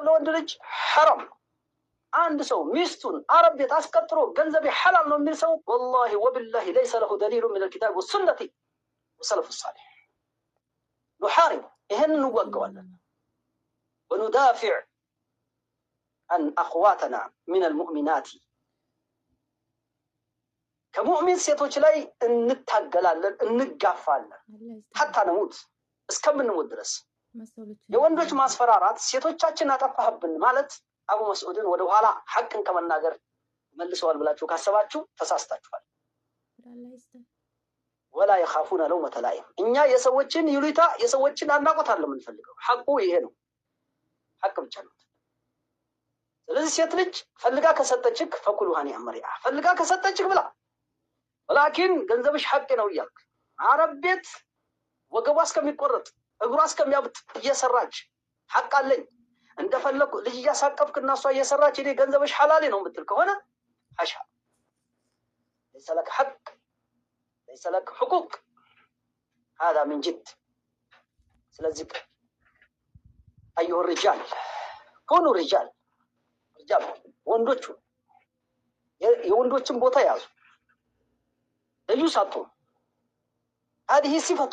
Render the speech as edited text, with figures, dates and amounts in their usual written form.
ለወንድ ልጅ ሐራም ነው። አንድ ሰው ሚስቱን አረብ ቤት አስቀጥሮ ገንዘብ ሐላል ነው የሚል ሰው والله وبالله ليس له دليل من الكتاب والسنة والسلف الصالح። نحارب፣ ይህን እንዋገዋለን። وندافع عن أخواتنا من المؤمنات፣ ከሙእሚን ሴቶች ላይ እንታገላለን፣ እንጋፋለን حتى نموت፣ እስከምንሞት ድረስ። የወንዶች ማስፈራራት፣ ሴቶቻችን አጠፋህብን ማለት አቡ መስዑድን ወደኋላ ሐቅን ከመናገር መልሰዋል ብላችሁ ካሰባችሁ ተሳስታችኋል። ولا يخافون لومة لائم። እኛ የሰዎችን ይሉኝታ፣ የሰዎችን አድናቆት አለ የምንፈልገው። ሐቁ ይሄ ነው። ሐቅ ብቻ ነው። ስለዚህ ሴት ልጅ ፈልጋ ከሰጠችክ فكلوا هنيئا مريئا፣ ፈልጋ ከሰጠችክ ብላ። ولكن ገንዘብሽ ሐቅ ነው እያልክ አረብ ቤት ወገቧ እስከሚቆረጥ፣ እግሯ እስከሚያብጥ እየሰራች፣ ሐቅ አለኝ እንደፈለኩ ልጅ እያሳቀፍክ እና እሷ እየሰራች እኔ ገንዘብሽ ሐላሌ ነው የምትል ከሆነ حاشا، ليس لك حق، ليس لك حقوق، هذا من جد። ስለዚህ أيها الرجال كونوا رجال، رجال ወንዶቹ የወንዶችን ቦታ ያዙ። ልዩ ሳትሆኑ። هذه صفة